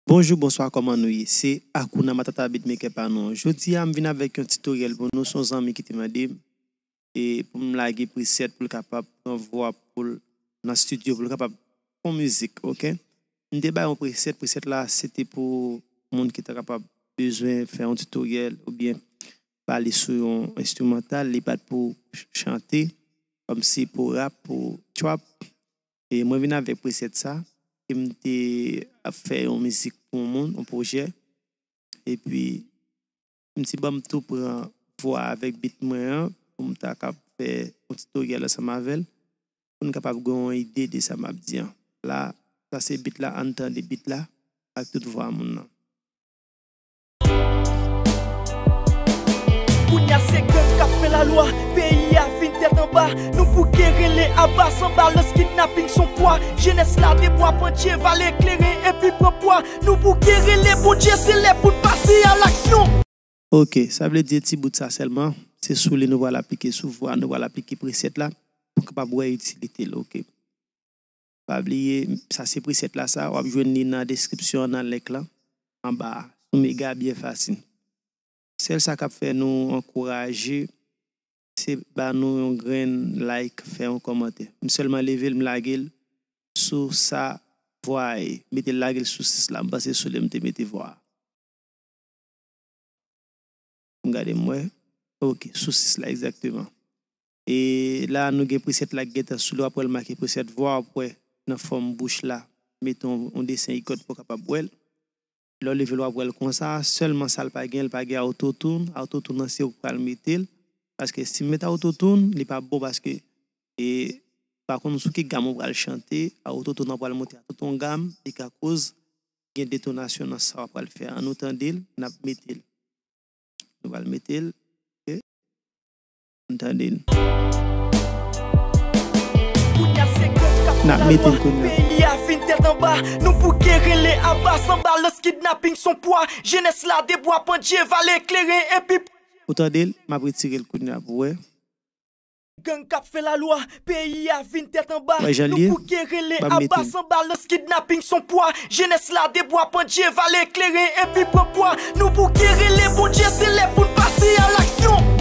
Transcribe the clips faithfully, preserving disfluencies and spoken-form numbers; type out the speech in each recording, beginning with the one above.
Bonjou, bonswa, kòman nou ye? Se Akuna Matata Beatmaker pa nou an. Jodi a, m vin avèk yon titoryèl pou nou. Se yon zanmi ki te mande m, e, pou m lage preset pou l kapab pran vwa pou l nan estidyo, pou l kapab fè yon mizik, oke? M te bay yon preset, preset la, se te pou moun ki ta kapab bezwen fè yon titoryèl oubyen pale sou yon enstrimantal, li pa t pou ch-, chante, kòmsi pou rap, pou trap. E mwen vin avèk preset sa, e m te ap fè yon mizik pou yon moun, yon pwojè. Epi, m ti ban m tou pran vwa avèk beat mwen an, pou m ta kab fè yon titoryèl ansanm avè l, pou n kapab gen yon ide de sa m ap di an. La, sa se beat la, ann tande beat la, ak tout vwa moun nan. Kounye a se gang k ap fè lalwa, peyi a vin tèt anba. Nou bouke rele aba, san balans, kidnaping son pwa. Jenès la debwa, pandye, vale kleren epi pran pwa. Nou bouke rele Bondye, se lè pou n pase a laksyon. Oke, sa vle di ti bout sa sèlman, se sou li nou pral aplike, sou vwa nou pral aplike preset la, pou n kapab wè itilite l, oke. Pa bliye, sa se preset la sa, w ap jwenn li nan deskripsyon an, nan link lan, anba a, sou Mega, byen fasil. Sèl sa k ap fè nou ankouraje, se ba nou yon grenn like, fè yon kòmantè. M sèlman leve l, m lage l sou sa vwa a ye. Mete l, lage l sou sis la. M panse sou li m te mete vwa a. M gade m wè. Oke, sou sis la, egzakteman. E la, nou gen preset la ki gentan sou li, w ap wè l make preset vwa, w ap wè nan fòm bouch la, mete yon, yon desen ikòn pou w kapab wè l. Lè w leve l, w ap wè l konsa, sèlman sa l pa gen, l pa gen autotune. Autotune nan se ou k pral mete l, paske si m met autotune, li p ap bon, paske, e, pa konn sou ki gam ou pral chante, autotune nan pral monte a tout yon gam, li ka koz gen detonasyon nan sa w ap pral fè a. Ann nou tande l, n ap mete l. Nou pral mete l. Oke. Ann tande l. Kounye a se gang k ap fè lalwa. N ap mete l kounye a. Peyi a vin tèt anba. Nou bouke rele aba, san balans, kidnaping son pwa. Jenès la debwa, pandye, vale kleren epi. Ou tande l? M ap retire l kounye a pou w wè. Gang k ap fè lalwa, peyi a vin tèt anba. Wè jan l ye? Nou bouke rele aba, san balans, kidnaping son pwa. Jenès la debwa, pandye, vale kleren epi pran pwa. Nou bouke rele Bondye, se lè pou n pase a laksyon.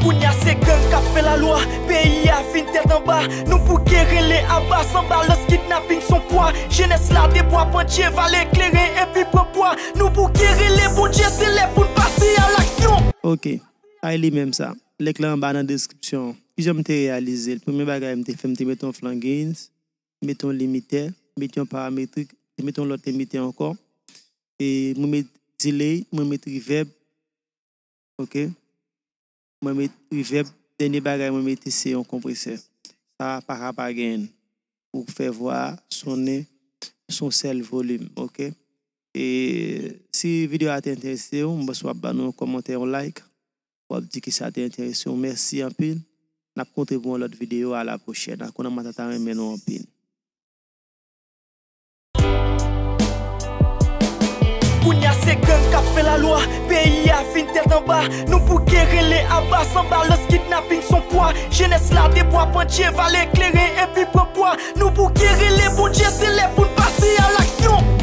Kounye a se gang k ap fè lalwa, peyi a vin tèt anba. Nou bouke rele aba, san balans, kidnaping son pwa. Jenès la debwa, pandye, vale kleren epi pran pwa. Nou bouke rele Bondye, se lè pou n pase a laksyon. Oke. Ay li menm sa. Link lan anba nan deskripsyon an. Kijan m te reyalize l? Premye bagay m te fè, m te mete yon flangins, mete yon limitè, mete yon parametrik, te mete yon lòt limitè ankò. E mwen met delay, mwen met reverb. Oke. Mwen met reverb. Dènye bagay mwen mete se yon konpresè. Sa pa ka pa genyen l. Pou fè vwa a sonnen sou yon sèl volim, oke? E si videyo a te enterese w, m panse w ap ba nou yon kòmantè, yon like. W ap di ke sa te enterese w. Mèsi anpil. N ap kontre pou yon lòt videyo. A la pwochèn. Akuna Matata renmen nou anpil. Kounye a se gang k ap fè lalwa, peyi a vin tèt anba. Nou bouke rele aba, san balans, kidnaping son pwa. Jenès la debwa, pandye, vale kleren epi pran pwa. Nou bouke rele Bondye, se lè pou n pase a laksyon.